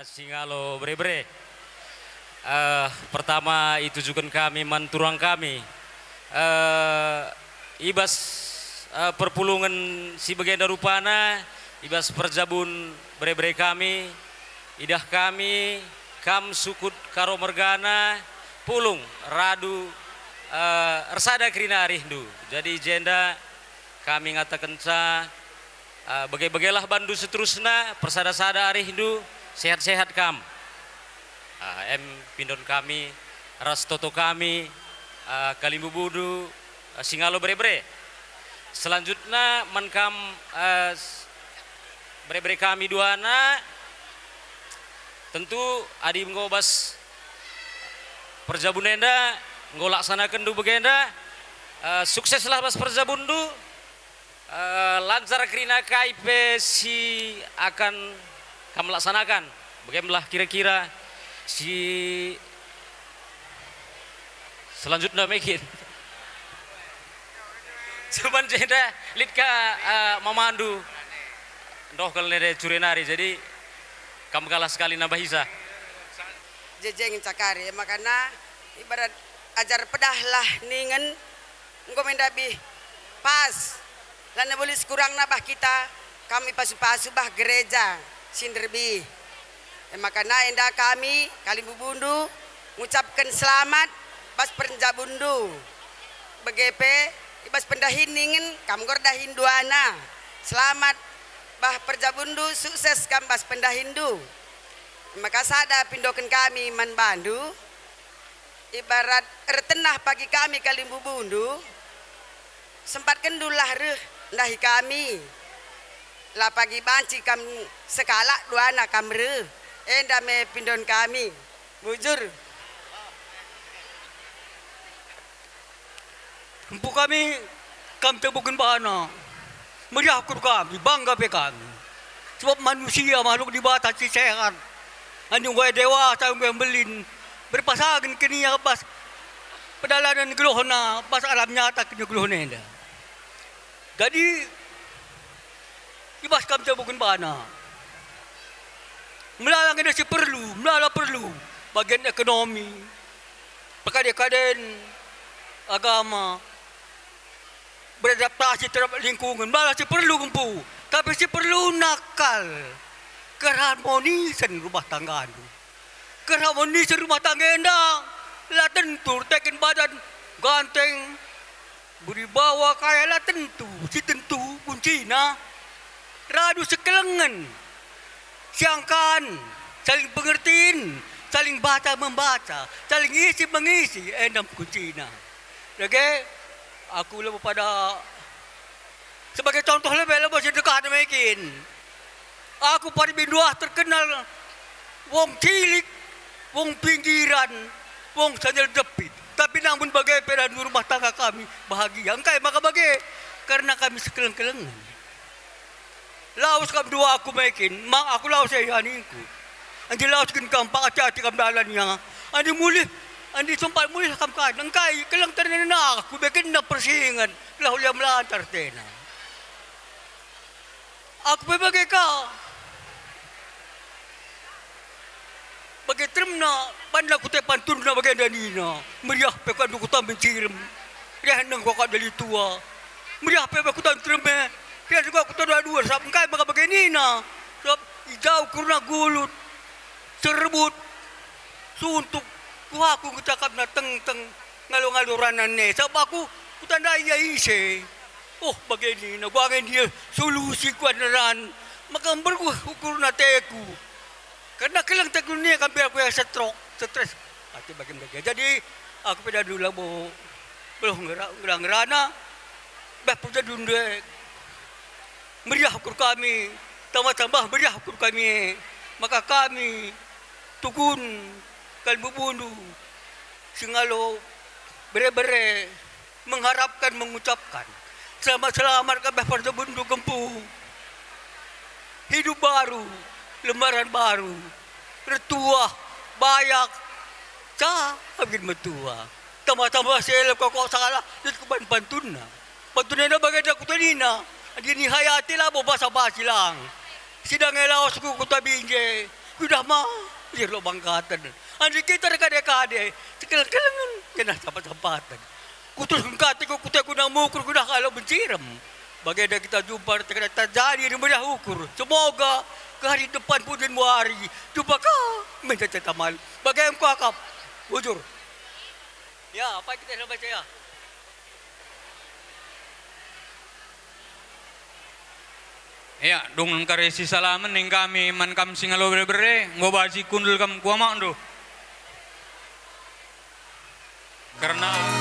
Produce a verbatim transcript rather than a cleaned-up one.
Singalo bere-bere. Eh, pertama itujuken kami man turang kami. Eh, i bas, eh, perpulungen si bagenda rupana, i bas perjabun bere-bere kami, idah kami, kam sukut Karo mergana, pulung, radu, eh, ersada kerina arihndu. Jadi jenda kami ngatakenca, eh, bage-bagelah bandu seterusna, persada-sada arihndu, sehat-sehat kam. Ah, em pindon kami ras toto kami, ah, kalimbubundu, ah, singalo bere-bere. Selanjutna man kam, ah, s-, bere-bere kami duana, tentu adi enggo bas perjabun enda, enggo laksanakenndu bagenda, ah, sukseslah bas perjabunndu. Eh, lancar kerina kai pe si akan kam laksanakan. Bage me lah kira-kira si selanjutna mungkin. Cuman jenda lit ka, eh, mamandu. Ndoh kal nede cure nari, jadi kam kalah sekali nambahisa. Jejeng cakari, makana ibarat ajar pedahlah ningen enggo me ndabih pas. Lanai buli sekurangna bah kita, kami pasu-pasu bah gereja si nderbi. E makana enda kami, kalimbubundu, ngucapken selamat bas perjabunndu. Bage pe, i bas pendahin ningen kam enggo erdahin duana. Selamat bah perjabunndu, sukses kam bas pendahinndu. E maka sada pindoken kami man bandu, ibarat ertenah pagi kami kalimbubundu, sempatkenndulah reh ndahi kami. La pagi banci kam sekalak duana kam reh, enda me pindon kami. Bujur. Empu kami, kam tebuken bana. Meriah ukur kami, bangga pe kami. Sebab manusia makhluk Dibata si sehat. Adi enggo dewasa, enggo mbelin, berpasagen kin ia bas pedalanen geluhna, bas alam nyata kin geluhna enda. Jadi, i bas kam tebuken bana. Melala nge si perlu, melala perlu. Bagian ekonomi, pekade-kaden, agama, beradaptasi terhadap lingkungan, melala si perlu empu. Tapi si perlu nakal, keharmonisen rumah tanggandu. Keharmonisen rumah tangga enda la tentu erteken badan ganteng, beribawa kaya la tentu, si tentu kuncina radu sekelengen, siangkan, saling pengertin, saling baca membaca, saling isi mengisi, enda kuncina. Dage, aku labo pada sebagai contoh lebe labo si dekah neme kin. Aku pari binduah terkenal wong cilik, wong pinggiran, wong sandal jepit. Tapi namun bage pe dalam rumah tangga kami bahagia. Engkai maka bage? Karena kami sekeleng-kelengen. Lawes kam dua aku mekin, mang aku lawes e aningku. Andi lawes kin kam pak ati-ati kam dalannya. Andi mulih, andi sempat mulih kam kan. Engkai keleng ternena aku bekenna persingen. Lah ulia melantar tena. Aku pe bage ka. Bage teremna, banna kute pantunna bagenda nina, meriah pe kadu kuta mencirem, reh neng kuaka dali tua. Meriah pe bage kuta nterem e, reh neng kuaka kuta dua-dua, sabap engkai maka bage nina, sabap i jau kerna gulut, serbut, suntuk, kuaku ngecakapna teng-teng, ngalo-ngalo ranan e, sabap aku kutandai ia ise. Oh, bage nina, kuangen dia solusi kuat neran, maka mberguh ukurna teku. Kerna keleng teku nia kam biar kuya setrok, stres. Ate bage-bage. Jadi, aku pe dadu labo beluh ngera-, ngera-ngerana, beh pujadun de meriah ukur kami, tambah-tambah meriah ukur kami, maka kami tukun kalimbubundu, singalo bere-bere, mengharapkan, mengucapkan, selamat-selamat kabeh perjabundu kempu. Hidup baru, lembaran baru, ertuah, bayak, ca kin metua. Tambah-tambah selep kok salah, lit kuban pantunna. Pantun enda bagenda kutanina, adi nihayati labo basa-basi lang. Sidang e lawesku kuta Binjai, Kudah ma, lir lo bangkaten. Adi kita erkade-kade, cekel-kelengen, kena sapat-sapaten. Kuterusken kate ku kute guna mukur, kudah kalo mencirem. Bagenda kita jumpa, terkadang terjadi di mudah ukur. Semoga ke hari depan pudin muari, jumpa ka, minta cerita malu. Bage engko akap, bujur. Ya, apa kita baca ya? Ya, dung kari sisalamen ning kami man kam si ngalo bere-bere, enggo basi kundul kam kuamakndu. Kerna